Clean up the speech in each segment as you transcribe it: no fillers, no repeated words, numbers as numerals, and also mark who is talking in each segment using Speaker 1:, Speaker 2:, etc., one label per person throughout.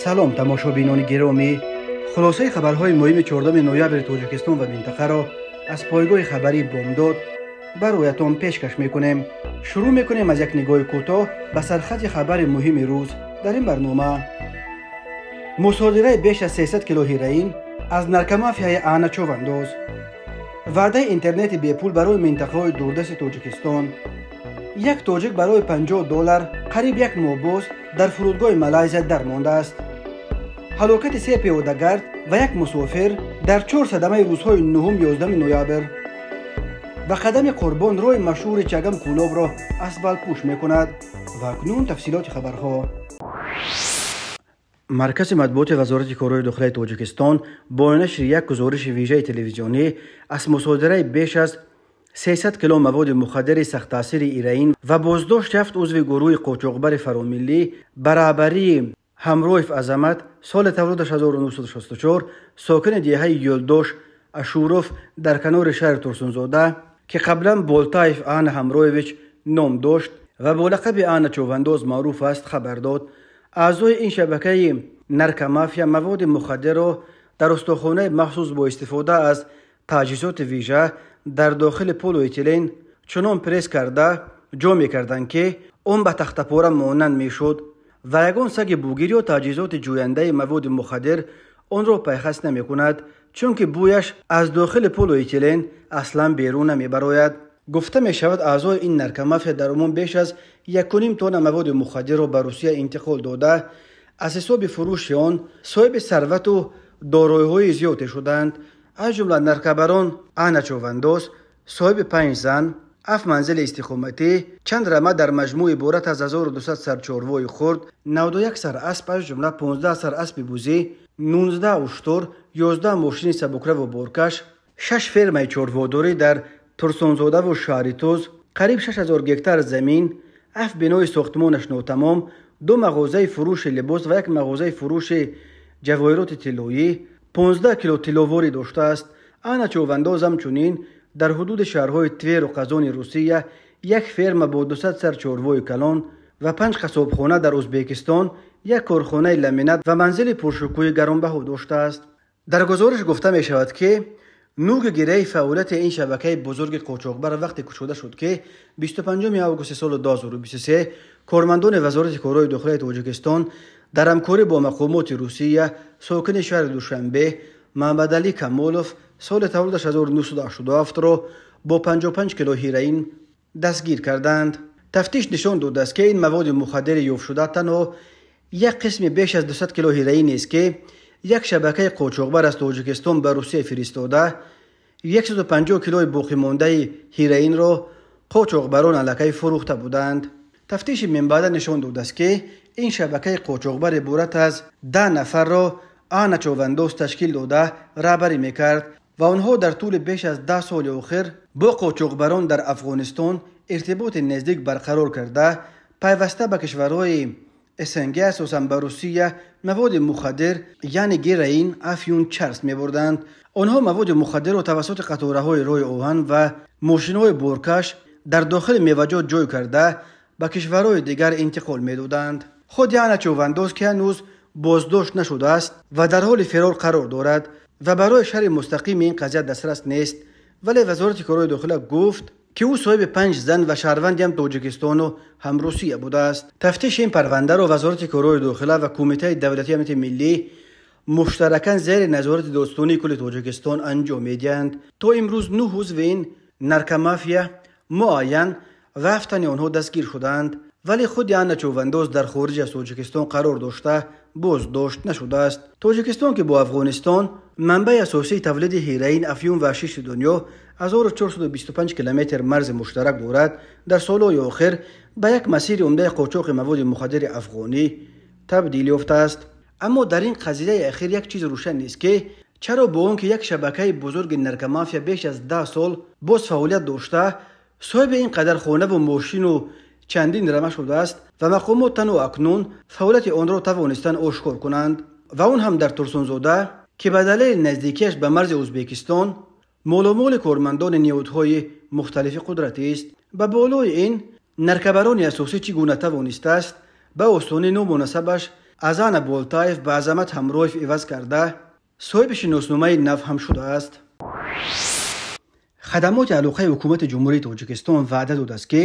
Speaker 1: Салом, тамошобинони гиромӣ. Хулосаи хабарҳои муҳими 14 ноябри Тоҷикистон ва минтақаро аз пойгоҳи хабарии Бомдод бароятон пешкаш мекунем. Шурӯъ мекунем аз як нигоҳи кӯтоҳ ба сархати хабари муҳими рӯз дар ин барнома. Мусодираи беш аз 300 кило ҳероин аз наркомафияи Ана Човандоз. Ваъдаи интернети бепул барои минтақаҳои дурдасти Тоҷикистон. Як тоҷик барои $50 қариб як моҳ боз дар фурудгоҳи Малайзия дармондааст. Ҳалокати се пиёдагард ва як мусофир дар 4 садамаи рӯзҳои 9-11 ноябр. Ба қадами Қурбон роҳи машҳури Чагам Кӯлобро асфалтпӯш мекунад. Ва акнун тафсилоти хабарҳо. Маркази матбуоти Вазорати корҳои дохилаи Тоҷикистон бо нашри як гузориши вижаи телевизионӣ аз мусодираи беш аз 300 кило маводи мухаддири сахттаъсири ираин ва боздошти 7 узви гурӯҳи қочоқбари фаромиллӣ ба раҳбарии Ҳамроев Азамат, соли таваллудаш 1964, сокини деҳаи Ёлдош Ашуров дар канори шаҳри Турсунзода, ки қаблан Болтаев Ана Ҳамроевич ном дошт ва бо лақаби Ана Човандоз маъруф аст, хабар дод. Аъзои ин шабакаи наркомафия маводи мухаддирро дар устохонаи махсус бо истифода аз таҷҳизоти вижа дар дохили полиэтилен чунон пресс карда ҷо мекарданд, ки он ба тахтапора монанд мешуд ва ягон саги бугир ё таҷҳизоти ҷӯяндаи маводи мухаддир онро пайхас намекунад, чунки бӯяш аз дохили полиэтилен аслан берун намебарояд. Гуфта мешавад, аъзои ин наркомафия дар умум беш аз 1,5 тонна маводи мухаддирро ба Русия интиқол дода, аз ҳисоби фурӯши он соҳиби сарвату дороиҳои зиёде шуданд. Аз ҷумла наркобарон Ана Човандоз соҳиби 5 зан, 7 манзили истиқоматӣ, чанд рама дар маҷмӯъ иборат аз 1200 сар чорвои хурд, 91 сар асп, аз ҷумла 15 сар аспи бузӣ, 19 уштур, 11 мошини сабукраву боркаш, 6 фермаи чорводорӣ дар Турсунзодаву Шаҳритӯз, қариб 6000 гектар замин, 7 бинои сохтмонаш нотамом, 2 мағозаи фурӯши либос ва як мағозаи фурӯши ҷавоҳироти тиллоӣ, 15 кило тилловорӣ доштааст. Ана Човандоз ҳамчунин дар ҳудуди шаҳрҳои Тверу Қазони Русия як ферма бо 200 сар чорвои калон ва 5 қассобхона дар Ӯзбекистон, як корхонаи ламинат ва манзили пуршукӯҳи гаронбаҳо доштааст. Дар гузориш гуфта мешавад, ки нуги гираи фаъолияти ин шабакаи бузурги қочоқбар вақте кушода шуд, ки 25 августи соли 2023 кормандони Вазорати корҳои дохилаи Тоҷикистон дар ҳамкорӣ бо мақомоти Русия сокини шаҳри Душанбе Маҳмадалӣ Камолов, соли таваллудаш 1987-ро бо 55 кило ҳероин дастгир карданд. Тафтиш нишон додааст, ки ин маводи мухаддири ёфтшуда танҳо як қисми беш аз 200 кило ҳероин нест, ки як шабакаи қочоқбар аз Тоҷикистон ба Русия фиристода, 150 килои боқимондаи ҳероинро қочоқбарон аллакай фурӯхта буданд. Тафтиши минбаъда нишон додааст, ки ин шабакаи қочоқбар иборат аз 10 нафарро Ана Човандоз ташкил дода раҳбарӣ мекард ва онҳо дар тӯли беш аз 10 соли охир бо қочоқбарон дар Афғонистон иртиботи наздик барқарор карда, пайваста ба кишварҳои СНГ, асосан ба Русия, маводи мухаддир, яъне героин, афюн, чарс мебурданд. Онҳо маводи мухаддирро тавассути қатораҳои роҳи оҳан ва мошинҳои боркаш дар дохили меваҷот ҷой карда ба кишварҳои дигар интиқол медоданд. Худи Ана Човандоз, ки ҳанӯз боздошт нашудааст ва дар ҳоли фирор қарор дорад ва барои шарҳи мустақими ин қазия дастрас нест, вале Вазорати корҳои дохила гуфт, ки ӯ соҳиби 5 зан ва шаҳрванди ҳам Тоҷикистону ҳам Русия будааст. Тафтиши ин парвандаро Вазорати корҳои дохила ва Кумитаи давлатии амнияти миллӣ муштаракан зери назорати додситонии кулли Тоҷикистон анҷом медиҳанд. То имрӯз 9 узви ин наркомафия муайян ва 7 тани онҳо дастгир шудаанд, вале худи Ана Човандоз дар хориҷ аз Тоҷикистон қарор дошта боздошт нашудааст. Тоҷикистон, ки бо Афғонистон манбаи асосии тавлиди ҳероин, афюн ва ҳашиши дунё 1425 километр марзи муштарак дорад, дар солҳои охир ба як масири умдаи қочоқи маводи мухаддири афғонӣ табдил ёфтааст. Аммо дар ин қазияи ахир як чиз рӯшан нест, ки чаро бо он ки як шабакаи бузурги наркомафия беш аз 10 сол боз фаъолият дошта, соҳиби ин қадар хонаву мошину чандин рама шудааст ва мақомот танҳо акнун фаъолияти онро тавонистанд ошкор кунанд ва он ҳам дар Турсунзода, ки ба далели наздикиаш ба марзи Ӯзбекистон молумоли кормандони ниҳодҳои мухталифи қудратист. Ба болои ин наркобарони асосӣ чӣ гуна тавонистааст ба осонӣ ному насабаш Азана Болтаев ба Азамат Ҳамроев иваз карда, соҳиби шиносномаи нав ҳам шудааст. Хадамоти алоқаи ҳукумати Ҷумҳурии Тоҷикистон ваъда додааст, ки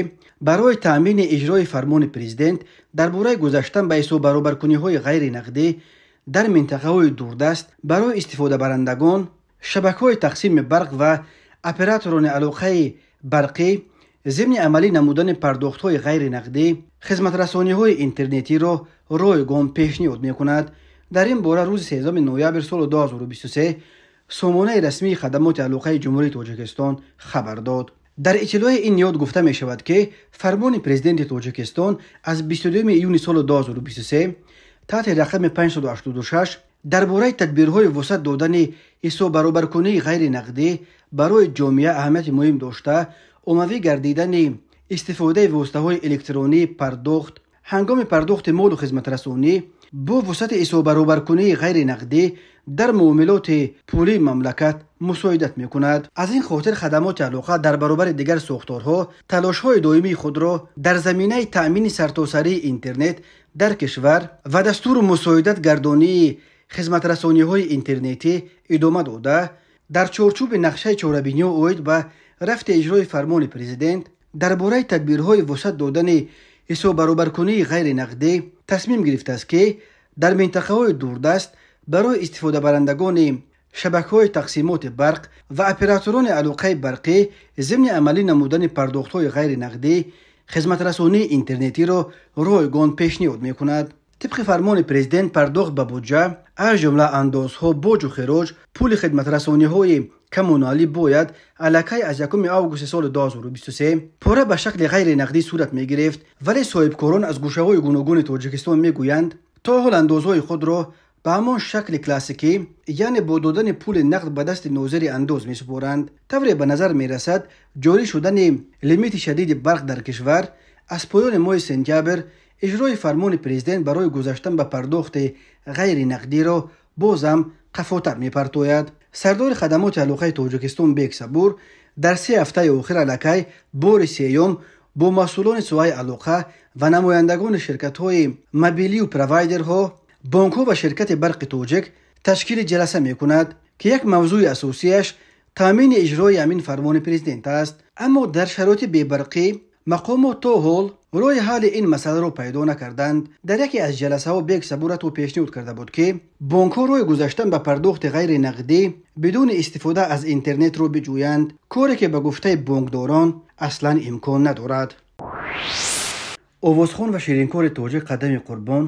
Speaker 1: барои таъмини иҷрои фармони президент дар бораи гузаштан ба ҳисоббаробаркуниҳои ғайринақдӣ дар минтақаҳои дурдаст барои истифодабарандагон, шабакаҳои тақсими барқ ва операторони алоқаи барқӣ зимни амалӣ намудани пардохтҳои ғайринақдӣ хизматрасониҳои интернетиро ройгон пешниҳод мекунад. Дар ин бора рӯзи 3 ноябр соли 2023 сомонаи расмии хадамоти алоқаи Ҷумҳурии Тоҷикистон хабар дод. Дар иттилои ин ниҳод гуфта мешавад, ки фармони президенти Тоҷикистон аз 22 июни соли 2023 таҳти рақами 586 дар бораи тадбирҳои вусъат додани ҳисоббаробаркунии ғайринақдӣ барои ҷомеа аҳамияти муҳим дошта, оммавӣ гардидани истифодаи воситаҳои электронии пардохт ҳангоми пардохти молу хизматрасонӣ бо вусъати ҳисоббаробаркунии ғайринақдӣ дар муомилоти пулии мамлакат мусоидат мекунад. Аз ин хотир хадамоти алоқа дар баробари дигар сохторҳо талошҳои доимии худро дар заминаи таъмини сартосарии интернет дар кишвар ва дастуру мусоидат гардонии хизматрасониҳои интернетӣ идома дода, дар чорчӯби нақшаи чорабиниҳо оид ба рафти иҷрои фармони президент дар бораи тадбирҳои вусъат додани ҳисоббаробаркунии ғайринақдӣ тасмим гирифтааст, ки дар минтақаҳои дурдаст барои истифодабарандагони шабакаҳои тақсимоти барқ ва операторони алоқаи барқӣ зимни амалӣ намудани пардохтҳои ғайринақдӣ хизматрасонии интернетиро ройгон пешниҳод мекунад. Тибқи фармони президент, пардохт ба буҷа, аз ҷумла андозҳо, боҷу хироҷ, пули хидматрасониҳои коммуналӣ бояд аллакай аз 1 августи соли 2023 пурра ба шакли ғайринақдӣ сурат мегирифт, вале соҳибкорон аз гӯшаҳои гуногуни Тоҷикистон мегӯянд, то ҳол андозҳои худро ба ҳамон шакли классикӣ, яъне бо додани пули нақд ба дасти нозири андоз месупоранд. Тавре ба назар мерасад, ҷорӣ шудани лимити шадиди барқ дар кишвар аз поёни моҳи сентябр иҷрои фармони президент барои гузаштан ба пардохти ғайринақдиро бозам қафотар мепартояд. Сардори хадамоти алоқаи Тоҷикистон Бек Сабур дар 3 ҳафтаи охир аллакай бори сеюм бо масъулони соҳаи алоқа ва намояндагони ширкатҳои мобилию провайдерҳо, бонкҳо ва ширкати барқи тоҷик ташкили ҷаласа мекунад, ки як мавзӯи асосияш таъмини иҷрои ҳамин фармони президент аст. Аммо дар шароити бебарқӣ мақомот то ҳол роҳи ҳалли ин масъаларо пайдо накарданд. Дар яке аз ҷаласаҳо Бек Сабур ҳатто пешниҳод карда буд, ки бонкҳо роҳи гузаштан ба пардохти ғайринақдӣ бидуни истифода аз интернетро биҷӯянд, коре ки ба гуфтаи бонкдорон аслан имкон надорад. Овозхон ва ширинкори тоҷик Қадами Қурбон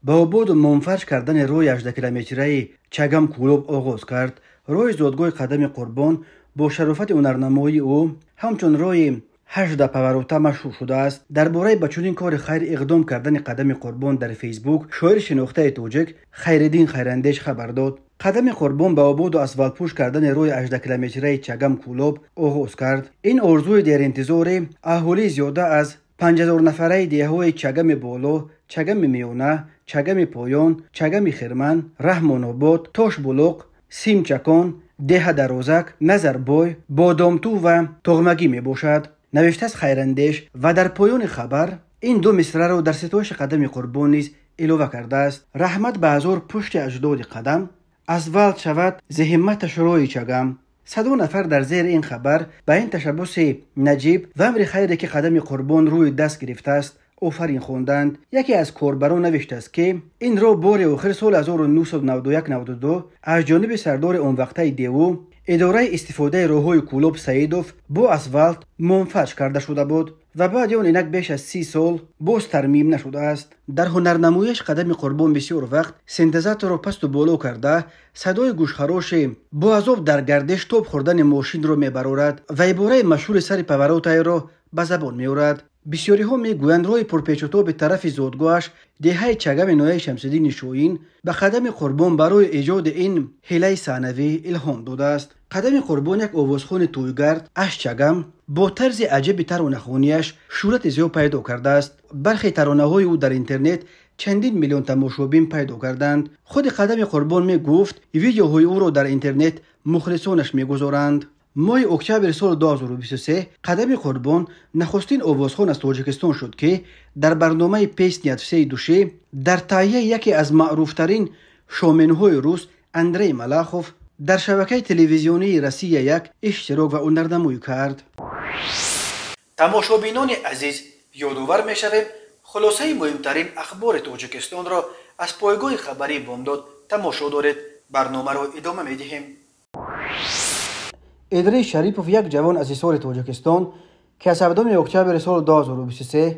Speaker 1: ба ободу мунфарш кардани роҳи 18-километраи Чагам Кӯлоб оғоз кард. Роҳи зодгоҳи Қадами Қурбон бо шарофати ҳунарнамоии ӯ ҳамчун роҳи 18 паварота машҳур шудааст. Дар бораи ба чунин кори хайр иқдом кардани Қадами Қурбон дар Фейсбук шоири шинохтаи тоҷик Хайриддин Хайрандеш хабар дод. Қадами Қурбон ба ободу асфалтпӯш кардани роҳи 18-километраи Чагам Кӯлоб оғоз кард. Ин орзуи деринтизори аҳолии зиёда аз 5000 нафараи деҳаҳои Чагами Боло, Чагами Миёна, Чагами Поён, Чагами Хирман, Раҳмонобод, Тошбулоқ, Симчакон, Деҳа Дарозак, Назарбой, Бодомту ва Тоғмагӣ мебошад. Навиштааст Хайрандеш ва дар поёни хабар ин ду мисраро дар ситоиши Қадами Қурбон низ илова кардааст. Раҳмат ба ҳазор пушти аҷдоди қадам, асфалт шавад зиҳимматаш роҳи Чагам. 100 нафар дар зери ин хабар ба ин ташаббуси наҷиб ва амри хайре ки Қадами Қурбон рӯи даст гирифтааст офарин хонданд. Яке аз корбарон навиштааст, ки ин роҳ бори охир соли 1991-92 аз ҷониби сардори онвақтаи деву идораи истифодаи роҳҳои Кӯлоб Саидов бо асфалт мунфарш карда шуда буд ва баъди он инак беш аз 30 сол боз тармим нашудааст. Дар ҳунарнамояш Қадами Қурбон бисёр вақт синтезаторро пасту боло карда садои гӯшхароши бо азоб дар гардиш тоб хӯрдани мошинро мебарорад ва ибораи машҳури сари паваротайро ба забон меорад. Бисёриҳо мегӯянд, роҳи пурпечутоби тарафи зодгоҳаш деҳаи Чагами ноҳияи Шамсиддини Шоҳин ба Қадами Қурбон барои эҷоди ин ҳилаи саънавӣ илҳом додааст. Қадами Қурбон як овозхони тӯйгард аз Чагам бо тарзи аҷиби таронахонияш шӯҳрати зиёд пайдо кардааст. Бархе таронаҳои ӯ дар интернет чандин миллион тамошобин пайдо карданд. Худи Қадами Қурбон мегуфт, видеоҳои ӯро дар интернет мухлисонаш мегузоранд. Моҳи октябри соли 2023 Қадами Қурбон нахустин овозхон аз Тоҷикистон шуд, ки дар барномаи «Песни от всей души» дар таҳияи яке аз маъруфтарин шоуменҳои рус Андрей Малахов дар шабакаи телевизионии «Россия 1» иштирок ва ҳунарнамоӣ кард. Тамошобинони азиз, ёдовар мешавем, хулосаи муҳимтарин ахбори Тоҷикистонро аз пойгоҳи хабарии «Бомдод» тамошо доред. Барномаро идома медиҳем. Идрис Шарипов, як ҷавон аз Ҳисори Тоҷикистон, ки аз 7 октябри соли 2023,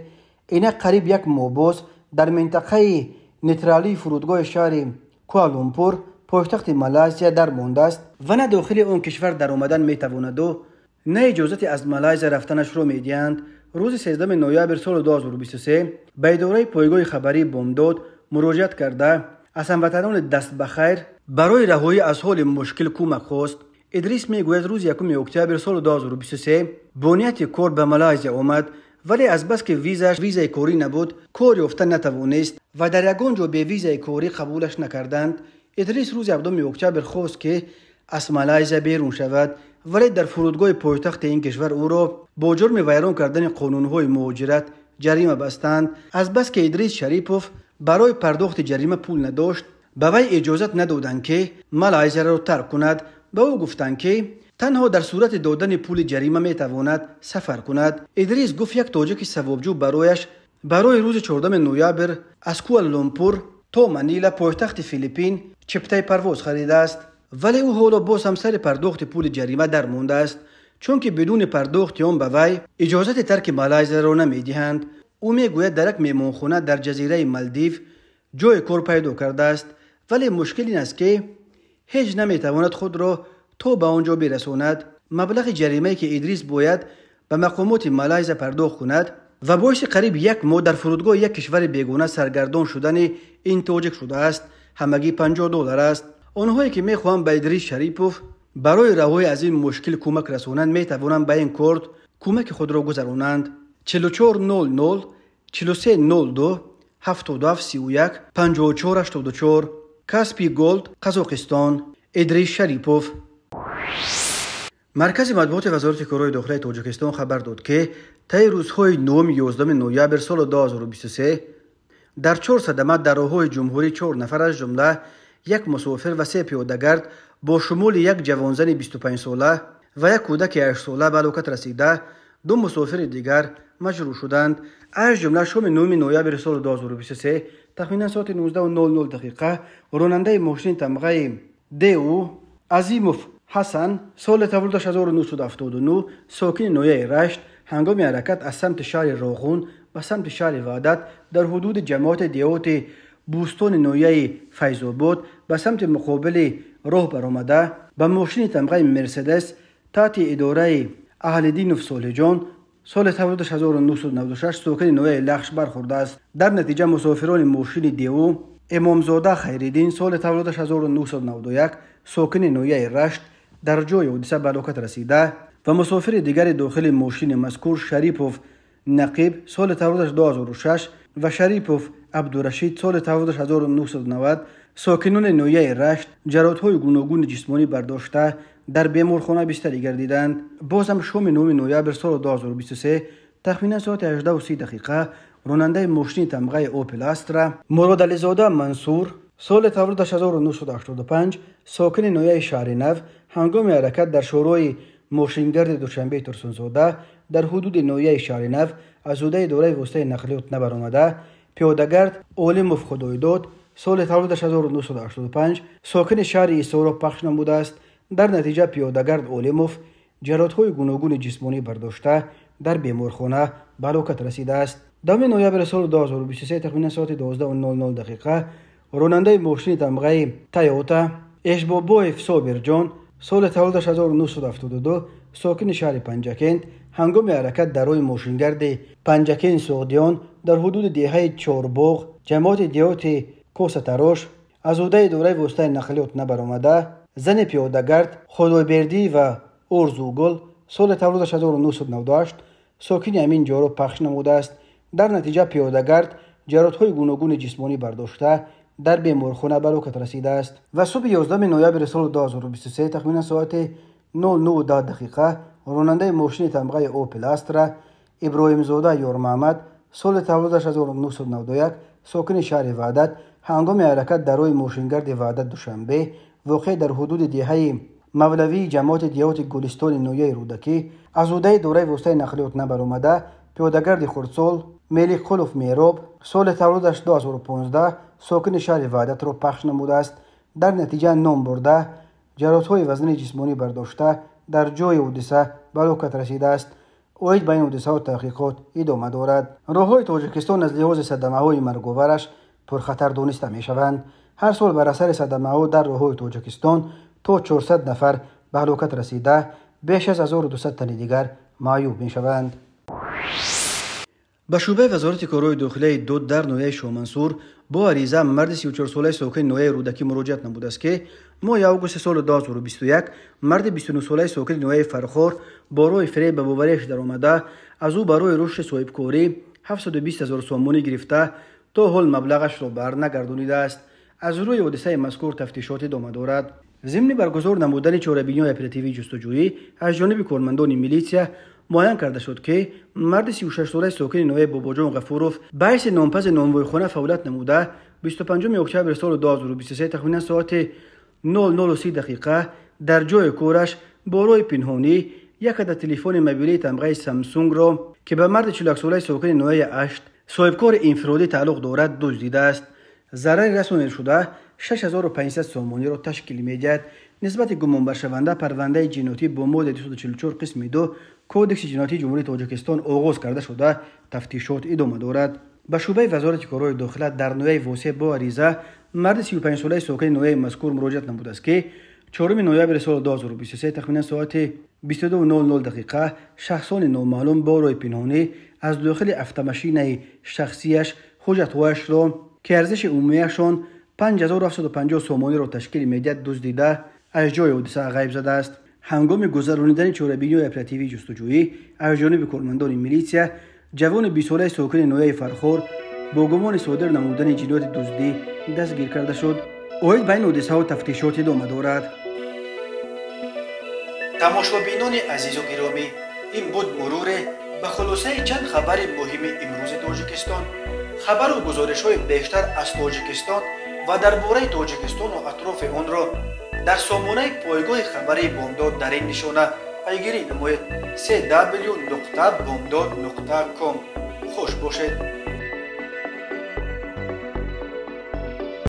Speaker 1: инак қариб як моҳ боз, дар минтақаи нейтралии фурудгоҳи шаҳри Куала-Лумпур, пойтахти Малайзия, дармондааст ва на дохили он кишвар даромадан метавонаду на иҷозати аз Малайзия рафтанашро медиҳанд, рӯзи 13 ноябр соли 2023 ба идораи пойгоҳи хабарии «Бомдод» муроҷиат карда, аз ҳамватанони дастбахайр барои раҳоӣ аз ҳоли мушкил кӯмак хост. Идрис мегӯяд, рӯзи 1 октябр соли 2023 бо нияти кор ба Малайзия омад, вале азбаски визааш визаи корӣ набуд, кор ёфта натавонист ва дар ягон ҷо бе визаи корӣ қабулаш накарданд. Идрис рӯзи 7 октябр хост, ки аз Малайзия берун шавад, вале дар фурудгоҳи пойтахти ин кишвар ӯро бо ҷурми вайрон кардани қонунҳои муҳоҷират ҷарима бастанд. Азбаски Идрис Шарипов барои пардохти ҷарима пул надошт, ба вай иҷозат надоданд, ки Малайзияро тарк кунад. Ба ӯ гуфтанд, ки танҳо дар сурати додани пули ҷарима метавонад сафар кунад. Идрис гуфт, як тоҷики савобҷӯ барояш барои рӯзи 4 ноябр аз Куала-Лумпур то Манила, пойтахти Филиппин, чиптаи парвоз харидааст, вале ӯ ҳоло боз ҳам сари пардохти пули ҷарима дармондааст, чунки бидуни пардохти он ба вай иҷозати тарки Малайзияро намедиҳанд. Ӯ мегӯяд, дар як меҳмонхона дар ҷазираи Малдив ҷойи кор пайдо кардааст, вале мушкил ин аст, ки ҳеҷ наметавонад худро то ба он ҷо бирасонад. Маблағи ҷаримае, ки Идрис бояд ба мақомоти Малайзия пардохт кунад ва боиси қариб як моҳ дар фурудгоҳи як кишвари бегона саргардон шудани ин тоҷик шудааст, ҳамагӣ 50 доллар аст. Онҳое, ки мехоҳанд ба Идрис Шарипов барои раҳоӣ аз ин мушкил кӯмак расонанд, метавонанд ба ин корт кӯмаки худро гузаронанд: 4400 4302 7731 5484, Каспи Голд, Қазоқистон, Идрис Шарипов. Маркази матбуоти Вазорати корҳои дохилаи Тоҷикистон хабар дод, ки таи рӯзҳои 9-11 ноябр соли 2023 дар чор садама дар роҳҳои ҷумҳурӣ чор нафар, аз ҷумла як мусофир ва се пиёдагард, бо шумули як ҷавонзани 25сола ва як кӯдаки 8сола ба ҳалокат расида, ду мусофири дигар маҷрӯҳ шуданд. Аз ҷумла, шоми 9 ноябри соли 2023 тахминан соати 19:00 дақиқа ронандаи мошини тамғаи Ду Азимов Ҳасан, соли таваллудаш 1979, сокини ноҳияи Рашт, ҳангоми ҳаракат аз самти шаҳри Роғун ба самти шаҳри Ваҳдат дар ҳудуди ҷамоати деҳоти Бӯстони ноҳияи Файзобод ба самти муқобили роҳ баромада, ба мошини тамғаи Мерседес таҳти идораи Аҳлиддинов Солиҳҷон, соли таваллудаш 1996, сокини ноҳияи Лахш бархӯрдааст. Дар натиҷа мусофирони мошини Ду Имомзода Хайриддин, соли таваллудаш 1991, сокини ноҳияи Рашт, дар ҷои ҳодиса ба ҳалокат расида ва мусофири дигари дохили мошини мазкур, Шарипов Нақиб, соли таваллудаш 2006, ва Шарипов Абдурашид, соли таваллудаш 1990, сокинони ноҳияи Рашт, ҷароҳатҳои гуногуни ҷисмонӣ бардошта, дар беморхона бистарӣ гардиданд. Бозам шоми 9 ноябр соли 2023 тахминан соати 18:30 дақиқа ронандаи мошини тамғаи Опел Астра Муродализода Мансур, соли таваллудаш 1985, сокини ноҳияи Шаҳри Нав, ҳангоми ҳаракат дар шоҳроҳи мошингарди Душанбеи Турсунзода дар ҳудуди ноҳияи Шаҳри Нав аз ҳудаи идораи воситаи нақлиёт набаромада, пиёдагард Олимов Худойдод, соли таваллудаш 1985, сокини шаҳри Исорро пахш намудааст. Дар натиҷа пиёдагард Олимов ҷароҳатҳои гуногуни ҷисмонӣ бардошта, дар беморхона ба ҳалокат расидааст. 10 ноябри соли 2023 тахминан соати 12:00 дақиқа ронандаи мошини тамғаи Тойота Эшбобоев Собирҷон, соли таваллудаш 1972, сокини шаҳри Панҷакент, ҳангоми ҳаракат дар роҳи мошингарди Панҷакент Суғдиён дар ҳудуди деҳаи Чорбоғ, ҷамоати деҳоти Косатарош, аз ҳудаи идораи воситаи нақлиёт набаромада, зани пиёдагард Худойбердиева Орзугул, соли таваллудаш 1998, сокини ҳамин ҷоро пахш намудааст. Дар натиҷа пиёдагард ҷароҳатҳои гуногуни ҷисмонӣ бардошта, дар беморхона ба ҳалокат расидааст. Ва субҳи 11 ноябри соли 2023 тахминан соати 00:10 дақиқа ронандаи мошини тамғаи Опел Астра Иброҳимзода Ёрмаҳмад соли таваллудаш 1991 сокини шаҳри Ваҳдат ҳангоми ҳаракат дар роҳи мошингарди Ваҳдат Душанбе воқеъ дар ҳудуди деҳаи Мавлавии ҷамоати деҳоти Гулистони ноҳияи Рӯдакӣ аз ҳудаи дораи воситаи нақлиёт набаромада пиёдагарди хурдсол Меликқулов Мероб соли таваллудаш 2015 сокини шаҳри Ваҳдатро пахш намудааст. Дар натиҷа ном бурда ҷароҳатҳои вазнини ҷисмонӣ бардошта дар ҷои ҳодиса ба ҳалокат расидааст. Оид ба ин ҳодисаҳо таҳқиқот идома дорад. Роҳҳои Тоҷикистон аз лиҳози садамаҳои марговараш пурхатар дониста мешаванд. Ҳар сол бар асари садамаҳо дар роҳҳои Тоҷикистон то 400 нафар ба ҳалокат расида, беш аз 1200 тани дигар маъюб мешаванд. Ба шӯъбаи вазорати корҳои дохилаи ДОД дар ноҳияи Шоҳмансур бо ариза марди 34-солаи сокини ноҳияи Рӯдакӣ муроҷиат намудааст, ки моҳи августи соли 2021 марди 29-солаи сокини ноҳияи Фархор бо роҳи фиреб ба боварияш даромада аз ӯ барои рушди соҳибкорӣ 720 000 сомонӣ гирифта то ҳол маблағашро барнагардонидааст. Аз рӯи ҳодисаи мазкур тафтишот идома дорад. Зимни баргузор намудани чорабиниҳои оперативии ҷустуҷӯӣ аз ҷониби кормандони милитсия муайян карда шуд, ки марди 36-солаи сокини ноҳияи Бобоҷон Ғафуров ба ҳайси нонпази нонвойхона фаъолият намуда 25 октябри соли 2023 тахминан соати 00:30 дақиқа дар ҷои кораш бо роҳи пинҳонӣ як адад телефони мобилии тамғаи Самсунгро, ки ба марди 41-солаи сокини ноҳияи Ашт соҳибкори инфиродӣ тааллуқ дорад, дуздидааст. Зарари расонидашуда 6500 сомониро ташкил медиҳад. Нисбати гумонбаршаванда парвандаи ҷиноятӣ бо моддаи 244 қисми 2 Кодекси ҷиноятии Ҷумҳурии Тоҷикистон оғоз карда шуда тафтишот идома дорад. Ба шӯъбаи вазорати корҳои дохила дар ноҳияи Восеъ бо ариза марди 35-солаи сокини ноҳияи мазкур муроҷиат намудааст, ки 4 ноябри соли 2023 тахминан соати 22:00 дақиқа шахсони номаълум бо роҳи пинҳонӣ аз дохили автомашинаи шахсияш ҳуҷҷатҳояшро, ки арзиши умумияшон 5750 сомониро ташкил медиҳад, дуздида аз ҷои ҳодиса ғайб задааст. Ҳангоми гузаронидани чорабиниҳои оперативии ҷустуҷӯӣ аз ҷониби кормандони милитсия ҷавони 20-солаи сокини ноҳияи Фархор бо гумони содир намудани ҷинояти дуздӣ дастгир карда шуд. Оид ба ин ҳодисаҳо тафтишот идома дорад. Тамошобинони азизу гиромӣ, ин буд муруре ба хулосаи чанд хабари муҳими имрӯзи Тоҷикистон. Хабару гузоришҳои бештар аз Тоҷикистон ва дар бораи Тоҷикистону атрофи онро дар сомонаи пойгоҳи хабарии Бомдод дар ин нишона пайгирӣ намоед: cw.bomdod.com. Хуш бошед.